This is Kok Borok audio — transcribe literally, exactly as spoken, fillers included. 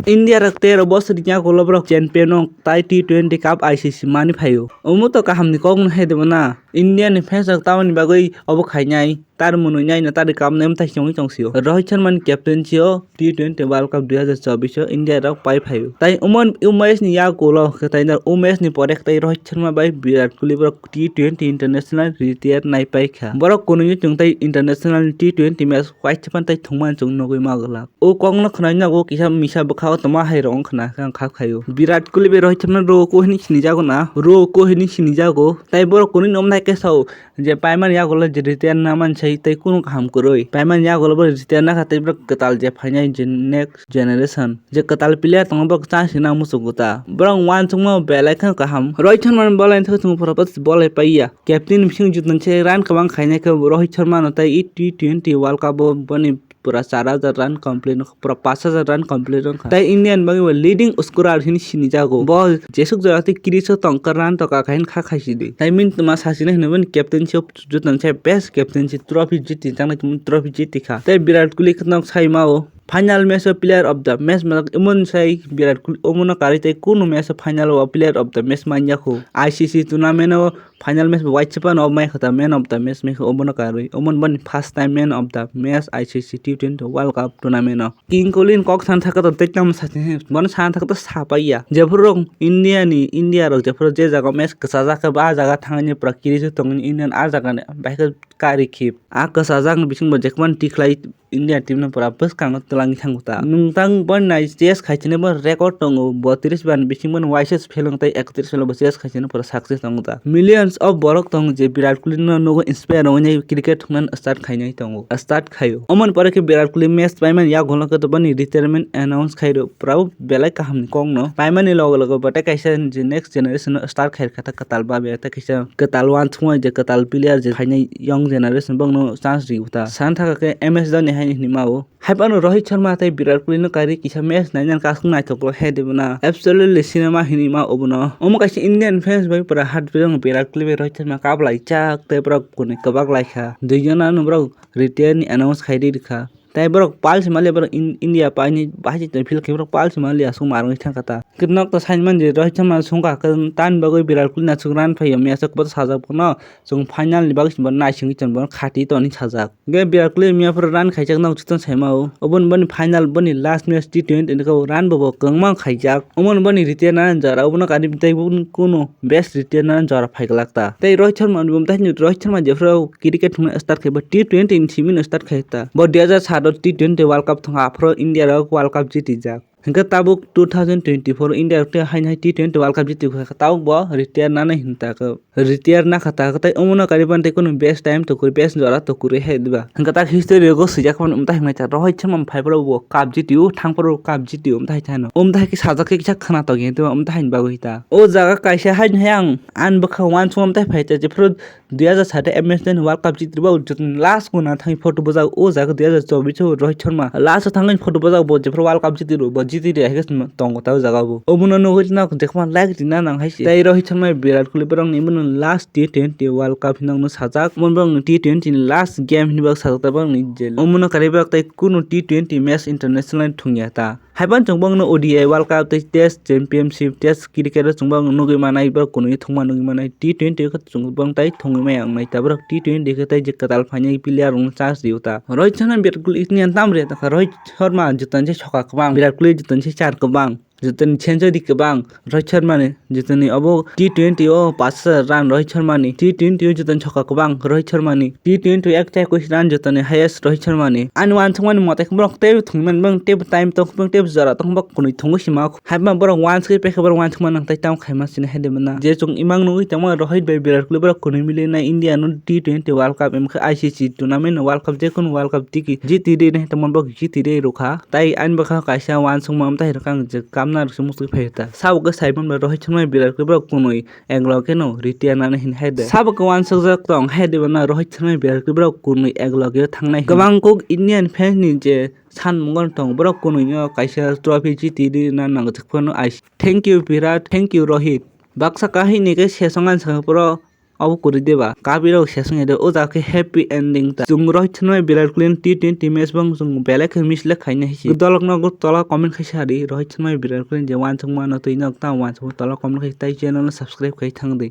India rok tero bosor ni yagulo borok champion no tai T twenty Cup I C C mani phaio. Omo to kaham ni kok no hai de bo na. India ni fans rok tamoni bagwi obo khainai, tar mwnwi nai no tari cup no emtai chongwi tong sio. Rohit Sharma ni captaincy o T twenty World Cup dui hazar chobbish o India rok pai phaio. Tai omo umesh ni yagulo khe tai umesh ni pore khe tai Rohit Sharma bai Virat Kohli borok T twenty international retire nai pai kha. Borok kunui chwng tai international T twenty match waisa pan tai thwngmani chwng nugwi ma glak. O kokno khwnai nogo kisa misa bwkha o tongma hai rok wngkha na khe ang kha khaio. Virat Kohli bai Rohit Sharma rw ko hini sinijago na, rw ko hini sinijago. Tai borok kunui nom nai khe sao je paimani yagulo je retire na man sai tai kunu kaham kwrwi. Paimani yagulo bo retire na kha tai borok kwtal je phainai je next generation. Je kwtal player tongo borok chance rina muchungo ta. Borok uansukma belai kheno kaham. Rohit Sharma ni bolai thok chwng pura bolai paiya. Captain bising jutnang se run kwbang khainai khe Rohit Sharma no tai T twenty World Cup o boni pura char hajar run complete wngkha, pura pash hajar run complete wngkha. Tai Indian bagwi bo leading scorer hini sinijago. Bo jesuk jora tei kiriso tongkha run to kaka hini kha khaisidi. Tai min tuma sasina hino boni captaincy o jutnang se best captaincy trophy jiti changnai trophy jiti kha. Tai Virat Kohli kheno saima o final match o player of the match manjak emon sai Virat Kohli omono karwi tei kunu match o final o player of the match manya kho. I C C tournament o final match bo waisa phano mai kha ta man of the match mai kha omono karwi. Omono boni first time man of the match I C C T twenty World Cup tournament o. King Kohli ni kok san thaka to tei tamo sa bono san thaka to sa paiya. Jephuru rok India ni, India rok jephuru je jaga match kwchajak khe ba jaga thangni pura kirisu tongni Indian a jaga ni bai khe kari khip. A kwchajak ni bisingo jekman tikhlai India team no pura bwskango twlangwi thango ta. Nwng tang bo nai chase khaisani bo record tongo, botris ban bisingo waisa phel wng tei ekotris phel bo chase khaisani pura success tongo ta. Millions of borok tongo je Virat Kohli no nugo inspire wngwi cricket thwngna start khainai tongo, start khaio. Omoni pore khe Virat Kohli match paimani yagulo khe boni retirement announce khairo, pura belai kaham ni kok no paimani logo logo bo tei kaisa je next generation no start khai kha ta kwtal ba be tei kaisa kwtal uansukma je kwtal player je phainai young generation bokno chance rio ta. San thaka khe M S Dhoni hai hinwi ma o. Hai phano Rohit Sharma tei Virat Kohli no karwi kisa match nainani kasuk naithok khe de bwna absolutely cinema hinwi ma obono. Omo kaisa Indian fans bai pura heart bwrang Virat Kohli bai Rohit Sharma kap lai chak tei borok kunui kwbak lai kha. Dui jona no borok retire ni announce khai ri kha. Tai borok pal se mali borok In-, India paini bahai se feel khe borok pal se mali aswk ma rwngwi thang kha ta. Khe nok to saimani je Rohit Sharma sungkha khe tan bagwi Virat Kohli no aswk run phaiya mia aswk bo sajak bono chwng final ni bagwi se bo naisingwi chwng bono khati toni sajak. Ge Virat Kohli mia phuru run khaijak nok chuton saima o. Oboni boni final boni last match T twenty ni khe run bo bo kwbangma khaijak. Omoni boni retire nani jora obono kani tei kunu best retire nani jora phai glak ta. Tei Rohit Sharma ni bo tei Rohit Sharma jephuru cricket thwngna start khai bo T twenty ni simi no start khai ta. Bo dui hazar sat o T twenty World Cup thwngkha aphuru India rok World Cup jiti jak. Hingke tabuk two thousand twenty-four India rok tei haino hai T twenty World Cup jiti kha tabuk bo retire nani hinta khe retire nakha ta khe tei omono kariban tei kunu best time to kwrwi best jora to kwrwi hai diba hingke ta history rogo swijak phano omtai hinmai ta Rohit Sharma phai phuru bo cup jiti o thang phuru cup jiti o omtai hai thano omtai hai khe sajak khe kisa khwna tong ya diba omtai haini bagwi ta o jaga kaisa haino hai ang ani bwkha uansukma omtai phai ta jephuru dui hazar sat M S Dhoni World Cup jiti rwba jotoni last guna thangwi photo bwjak o jaga dui hazar chobbish o Rohit Sharma last o thangwi photo bwjak bo jephuru World Cup jiti rw bo jiti rw hai khe tongo ta o jaga bo obono nugwi nok jekma like rina nang hai se tei Rohit Sharma Virat Kohli borok ni bono last T twenty World Cup hinwi no sajak omo borok ni T twenty ni last game hinwi bo sajak ta borok ni je omono karwi borok tei kunu T twenty match international thungya ta. Haiphano chwng bokno O D I World Cup tei Test Championship, Test cricket o chwng bokno nugwi manai, borok kunui thwngma nugwi manai. T twenty o khe chwng bokno tai thwngwi maya wngnai, ta borok T twenty khe tai je kwtal phainai player rokno chance rio ta. Rohit Sharma, Virat Kohli, Indian tam rwya ta kha. Rohit Sharma jotoni se soka kwbang, Virat Kohli jotoni se char kwbang, jotoni century kwbang Rohit Sharma ni. Jotoni obo T twenty o pash hajar run Rohit Sharma ni, T twenty o jotoni soka kwbang Rohit Sharma ni, T twenty o ekta ekwis run jotoni highest Rohit Sharma ni. Ani uansukmani mote khe borok teibo thwngmani bang teibo time tong bang teibo jora tong bak kunui thwngwi sima kho. Haiphano borok uansukwi paikhe borok uansukmani nang tai tamo khaima sini hai de mano. Je chwng imang nugwi tongma Rohit bai Virat Kohli borok kunui mili na India no T twenty World Cup emkhe I C C tournament World Cup jekunu World Cup tiki jiti de nai tongma borok jiti de rwkha. Tai ani bwkha kaisa uansukma omtai rwkha ang je kamna rwkhe muchungwi phai ta. Sabo khe saimano Rohit Sharma Virat Kohli borok kunui egloge no retire nani hin hai de. Sabo khe uansukjak tong hai de bono Rohit Sharma Virat Kohli borok kunui egloge thangnai hin. Kwbang kok Indian fans ni je sanmungo tong borok kunui no kaisa trophy jiti rina nango thik phano I C. Thank you Virat, thank you Rohit. Baksa kahini khe sesong ang sakha poro Abo kwrwi de ba? Kabirok sesong ede, o jaga khe happy ending ta. Chwng Rohit Sharma bai Virat Kohli ni T twenty match bang chwng belai khe miss le khaina hisi. Dolok no tola comment khai sa di, Rohit Sharma bai Virat Kohli je uansukma no twi nok ta uansukma tola comment khai, tai channel no subscribe khai thang di.